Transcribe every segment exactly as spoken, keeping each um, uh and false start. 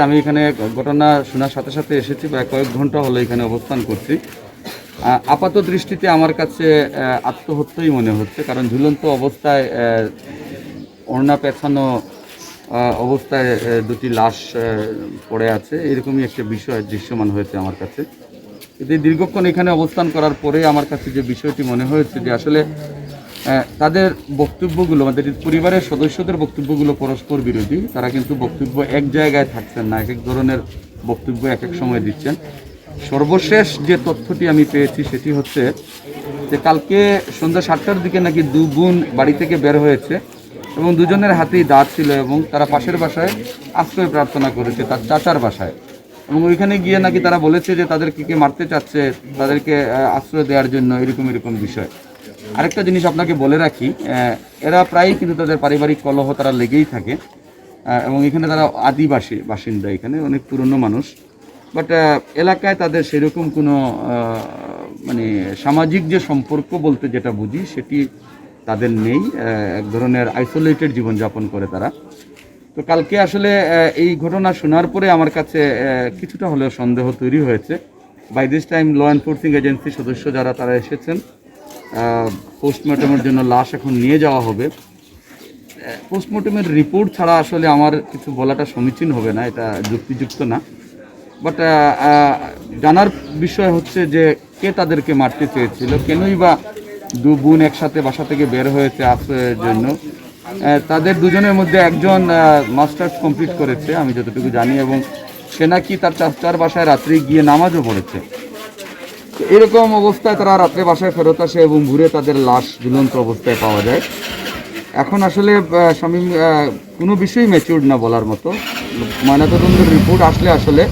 আমি এখানে ঘটনা শোনার সাথে সাথে এসেছি, প্রায় কয়েক ঘন্টা হলো এখানে অবস্থান করছি। আহ, আপাত দৃষ্টিতে আমার কাছে আহ, আত্মহত্যাই মনে হচ্ছে, কারণ ঝুলন্ত অবস্থায় আহ, ওড়না পেছানো আহ, অবস্থায় আহ, দুটি লাশ আহ, পড়ে আছে, এরকমই একটা বিষয় দৃশ্যমান হয়েছে আমার কাছে। কিন্তু এই দীর্ঘক্ষণ এখানে অবস্থান করার পরে আমার কাছে যে বিষয়টি মনে হয়েছে যে আসলে আহ, তাদের বক্তব্যগুলো, আমাদের পরিবারের সদস্যদের বক্তব্যগুলো পরস্পর বিরোধী। তারা কিন্তু বক্তব্য এক জায়গায় থাকছেন না, এক এক ধরনের বক্তব্য এক এক সময় দিচ্ছেন। সর্বশেষ যে তথ্যটি আমি পেয়েছি সেটি হচ্ছে যে কালকে সন্ধ্যা সাতটার দিকে নাকি দু বোন বাড়ি থেকে বের হয়েছে এবং দুজনের হাতেই দা ছিল এবং তারা পাশের বাসায় আশ্রয় প্রার্থনা করেছে, তার চাচার বাসায়। এবং ওইখানে গিয়ে নাকি তারা বলেছে যে তাদেরকে কে মারতে চাচ্ছে, তাদেরকে আহ, আশ্রয় দেওয়ার জন্য, এরকম এরকম বিষয়। আরেকটা জিনিস আপনাকে বলে রাখি, আহ, এরা প্রায়ই কিন্তু তাদের পারিবারিক কলহ তারা লেগেই থাকে। আহ, এবং এখানে তারা আদিবাসী বাসিন্দা, এখানে অনেক পুরনো মানুষ। বাট এলাকায় তাদের সেরকম কোনো আহ, মানে সামাজিক যে সম্পর্ক বলতে যেটা বুঝি, সেটি তাদের নেই। আহ, এক ধরনের আইসোলেটেড জীবনযাপন করে তারা। তো কালকে আসলে আহ, এই ঘটনা শোনার পরে আমার কাছে আহ, কিছুটা হলেও সন্দেহ তৈরি হয়েছে। By this time law enforcing agency সদস্য যারা, তারা এসেছেন। পোস্টমর্টমের জন্য লাশ এখন নিয়ে যাওয়া হবে। পোস্টমর্টমের রিপোর্ট ছাড়া আসলে আমার কিছু বলাটা সমীচীন হবে না, এটা যুক্তিযুক্ত না। বাট জানার বিষয় হচ্ছে যে কে তাদেরকে মারতে চেয়েছিল, কেনই বা দু বোন একসাথে বাসা থেকে বের হয়েছে আশ্রয়ের জন্য। আহ, তাদের দুজনের মধ্যে একজন মাস্টার্স কমপ্লিট করেছে আমি যতটুকু জানি, এবং সে নাকি তার চাচার বাসায় রাত্রে গিয়ে নামাজও পড়েছে। তো এরকম অবস্থায় তারা রাত্রে বাসায় ফেরত আসে এবং ভোরে তাদের লাশ ঝুলন্ত অবস্থায় পাওয়া যায়। এখন আসলে আহ, শামীম, আহ, কোনো বিষয়ই ম্যাচিউরড না বলার মতো। ময়নাতদন্তের রিপোর্ট আসলে আসলে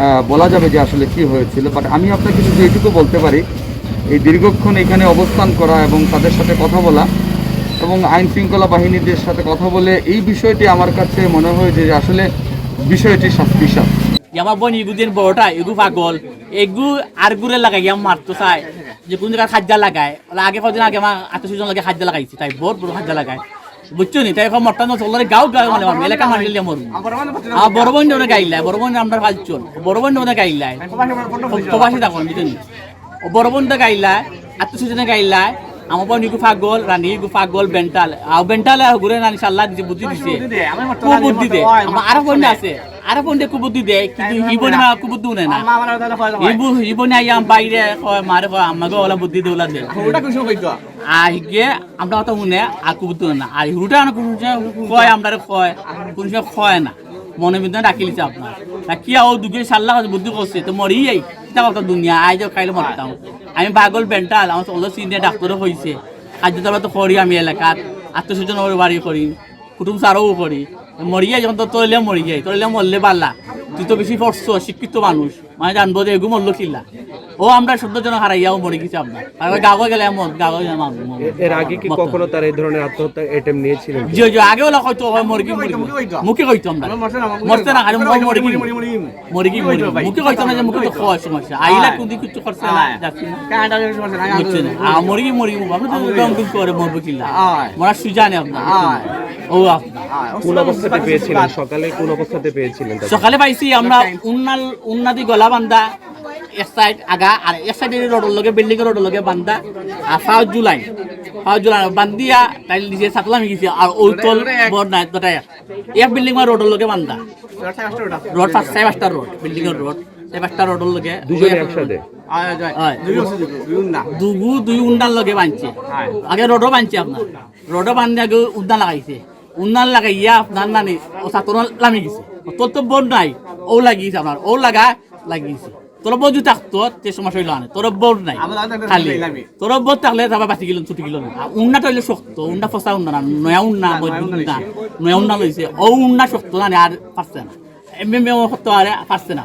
আহ, বলা যাবে যে আসলে কি হয়েছিল। বাট আমি আপনাকে শুধু এইটুকু বলতে পারি, এই দীর্ঘক্ষণ এখানে অবস্থান করা এবং তাদের সাথে কথা বলা এবং আইন শৃঙ্খলা বাহিনীদের সাথে কথা বলে এই বিষয়টি আমার কাছে মনে হয় যে আসলে বিষয়টি সাসপিশাস। আমার বোন ইগু দিন বড়টা, এগু পাগল, এগু আর গুরে লাগাইয়া মারতো চায়, যে কোন জায়গায় খাদ্যা লাগায়। ওলা আগে কদিন আগে আমার আত্মীয় স্বজন লাগে খাদ্যা লাগাইছে, তাই বড় বড় খাদ্যা লাগায়, বুঝছো নি? তাই এখন মরটা নষ্ট করলে গাও গাও মানে মারবে, এলাকা মারলে মরবো। আমার বড় বোন ওনে গাইলায়, বড় বোন আমরা ফালছুন, বড় বোন ওনে গাইলায়, প্রবাসী তখন, বুঝছো নি? ও বড় বোন তো গাইলায়, আত্মীয় স্বজনে গাইলায়, আমার বোন ইগু পাগল, রানী ইগু পাগল, বেন্টাল, আর বেন্টালে আর ঘুরে রানী সাল্লা দিছে, বুদ্ধি দিছে, খুব বুদ্ধি দে। আমার আরো বোন আছে, আরো বোন দে খুব বুদ্ধি দে, কিন্তু ইবনে মা খুব বুদ্ধি উনে না। ইবনে আইয়াম বাইরে কয়, মারে কয়, আম্মাকে ওলা বুদ্ধি দে, ওলা দে। আর হিগে আমরা কথা শুনে আর খুব বুদ্ধি উনে না। আর হুরুটা না কোনো সময় কয়, আমরা কয়, কোনো সময় কয় না। মনে ভিতরে রাখিলিছে আপনার। তা কি ও দুগে সাল্লা বুদ্ধি করছে, তো মরি যাই। কিতা কথা দুনিয়া, আইজ কাইল মরতাম। আমি পাগল বেন্টাল, আমার চল্লিশ দিনে ডাক্তারও কইছে। খাদ্য দাবার তো করি আমি এলাকাত, আত্মীয় স্বজন বাড়ি করি, কুটুম সারও করি। মরি যাই যখন তো তইলে মরি যাই, তইলে মরলে বালা। তুই তো বেশি পড়ছো, শিক্ষিত মানুষ, মানে জানবো যে এগু মরলো কিলা। ও আমরা সত্তর জন হারাইয়াও মরে গেছি আপনার। আর ওই গাঁও গেলে এমন, গাঁও গেলে এমন। এর আগে কি কখনো তারা এই ধরনের আত্মহত্যা অ্যাটেম্প নিয়েছিলেন? জি, জি, আগে ওলা হয়তো হয় মরি কি মরি। মুখে কইতো আমরা। মরছে না, খালি মরি কি মরি। মরি কি মরি। মুখে কইতো না যে মুখে তো খাওয়ার সমস্যা। আইলা কোন দিন কিছু করছে না, যাচ্ছি না। বুঝছে না? আ, মরি কি মরি, আমরা তো দম দম করে মরবো কিলা। মরা সুজা নেই আপনার। ও আপনার। কোন অবস্থাতে পেয়েছিলেন? সকালে কোন অবস্থাতে পেয়েছিলেন তাকে? সকালে পাইছি আমরা উন্নাল, উন্নাদি গলা বান্ধা, এক সাইড আগা আর এক সাইড রোডর লগে, বিল্ডিং রোডর লগে বান্ধা। আর ফাও জুলাই, ফাও জুলাই বান্ধিয়া তাই নিজে সাতলামি গেছি। আর ঔতল বড় নাই, দুটাই এক বিল্ডিং রোডর লগে বান্ধা। রোড পাঁচ, চার পাঁচটা রোড, বিল্ডিং রোড, চার পাঁচটা রোডর লগে। দুজনে একসাথে? হয়। দুগু দুই উন্ডার লগে বানছে। আগে রোডও বানছে আপনার। রোডও বান্ধে আগে উদ্যান লাগাইছে। উন্নান লাগাইয়া আপনার নানি ও সাতর লামি গেছে। তোর তো বোর্ড নাই, ও লাগিয়েছে আপনার, ও লাগা লাগিয়েছে। তোর বোর্ড যদি থাকতো, তে সমস্যা হইলো না। তোর বোর্ড নাই, খালি। তোর বোর্ড থাকলে তারপর বাঁচি গেলাম, ছুটি গেল না। আর উন্নাটা হইলে শক্ত, উন্না ফসা উন্না না, নয়া উন্না, মজবুত উন্না, নয়া উন্না লইছে। ও উন্না শক্ত না, আর পারছে না। এমনি মেয়ে করতে পারে, পারছে না।